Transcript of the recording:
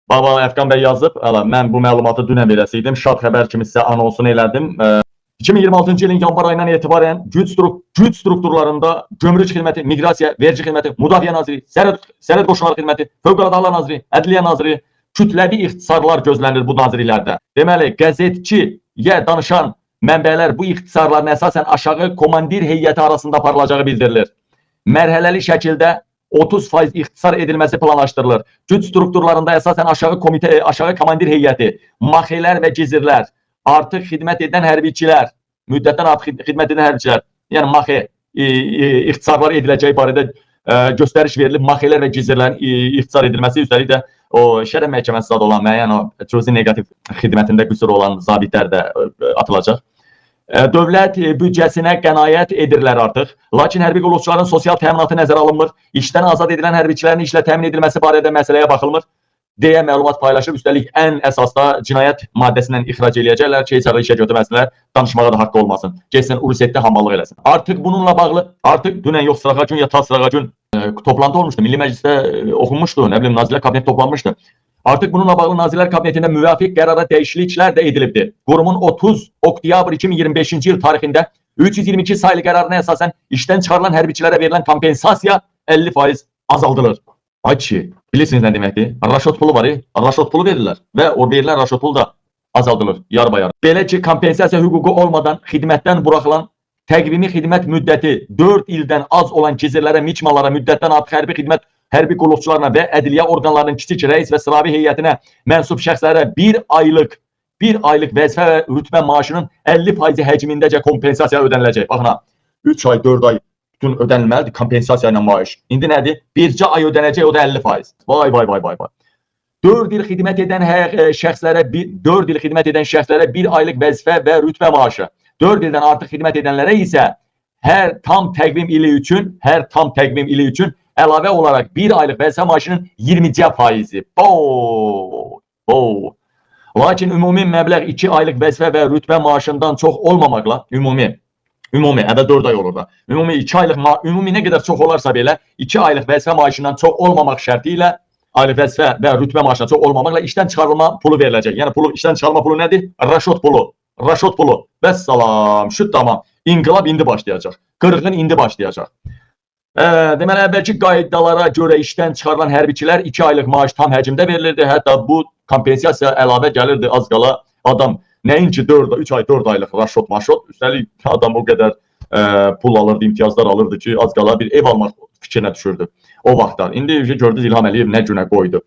Baba Əfqan bəy yazıb, əla, mən bu məlumatı dünən verəsiydim. Şad xəbər kimi sizə anonsunu elədim. 2026-cı ilin yanvar ayından etibarən güc strukturlarında gömrük xidməti, miqrasiya, vergi xidməti, Müdafiə Naziri, sərhəd qoşunları xidməti, Fövqəladə Hallar Naziri, Ədliyyə Naziri kütləvi ixtisarlar gözlənilir bu nazirliklərdə. Deməli, qəzetçiyə danışan mənbələr bu ixtisarların əsasən aşağı komandir heyəti arasında aparılacağı bildirilir. Mərhələli şəkildə 30% ixtisar edilməsi planlaşdırılır. Güc strukturlarında əsasən aşağı komandir heyəti, maxelər və gizirlər, artıq xidmət edən hərbiçilər, müddətdən artıq xidmət edən hərbiçilər, yəni maxe ixtisarlar ediləcəyi barədə göstəriş verilib, maxelər və gizirlərin ixtisar edilməsi, üstəlik də o şərəf məhkəməsi zad olan müəyyən o cüzi neqativ xidmətində qüsur olan zabitlər də atılacaq. Dövlət büdcəsinə qənaət edirlər artıq. Lakin hərbi qulluqçuların sosial təminatı nəzərə alınmır. İşdən azad edilən hərbiçilərin işlə təmin edilməsi barədə məsələyə baxılmır deyə məlumat paylaşıb. Üstəlik ən əsasda cinayət maddəsindən ixrac eləyəcəklər ki, heç ara işə götürməsinlər, danışmağa da haqqı olmasın. Getsin Rusiyyətdə hamallıq eləsin. Artıq bununla bağlı, artıq dünən yox sırağa gün ya ta sırağa gün toplantı olmuşdu. Milli Məclisdə oxunmuşdu, nə bilim Nazirlər Kabineti toplanmışdı. Artıq bununla bağlı Nazirlər Kabinetində müvafiq qərara dəyişikliklər də edilibdir. Qurumun 30 oktyabr 2025-ci il tarixində 322 sayılı qərarına əsasən işdən çıxarılan hərbiçilərə verilən kompensasiya 50% azaldılır. Ay kişi, bilirsiniz nə deməkdir? Raşot pulu var, raşot pulu verirlər və o verilən raşot pulu da azaldılır yarıbayarı. Belə ki, kompensasiya hüququ olmadan xidmətdən buraxılan təqvimi xidmət müddəti 4 ildən az olan gizirlərə, miçmalara, müddətdən artıq hərbi xidmət hərbi qulluqçularına və ədliyyə orqanlarının kiçik rəis və sıravi heyətinə mənsub şəxslərə bir aylıq vəzifə və rütbə maaşının 50% həcmindəcə kompensasiya ödəniləcək. Baxın ha, 3 ay, 4 ay bütün ödənilməlidir kompensasiya ilə maaş. İndi nədir? Bircə ay ödənəcək, o da 50%. Vay vay vay vay vay. 4 il xidmət edən şəxslərə 4 il xidmət edən şəxslərə bir aylıq vəzifə və rütbə maaşı. 4 ildən artıq xidmət edənlərə isə hər tam təqvim ili üçün, hər tam təqvim ili üçün əlavə olaraq bir aylıq vəzifə maaşının 20 faizi. Oo, oo. Lakin ümumi məbləğ 2 aylıq vəzifə və rütbə maaşından çox olmamaqla ümumi əvvəl 4 ay olur da. Ümumi 2 aylıq ümumi nə qədər çox olarsa belə 2 aylıq vəzifə maaşından çox olmamaq şərti ilə aylıq vəzifə və rütbə maaşından çox olmamaqla işdən çıxarılma pulu veriləcək. Yəni pulu işdən çıxarılma pulu nədir? Raşot pulu. Raşot pulu. Vəssalam, şüt tamam. İnqilab indi başlayacaq. Qırğın indi başlayacaq. Deməli, əvvəlki qaydalara görə işdən çıxarılan hərbiçilər 2 aylıq maaş tam həcmdə verilirdi. Hətta bu kompensasiya əlavə gəlirdi az qala adam nəinki 4, 3 ay, 4 aylıq raşot maşot, üstəlik adam o qədər pul alırdı, imtiyazlar alırdı ki, az qala bir ev almaq fikrinə düşürdü o vaxtlar. İndi gördünüz İlham Əliyev nə günə qoydu.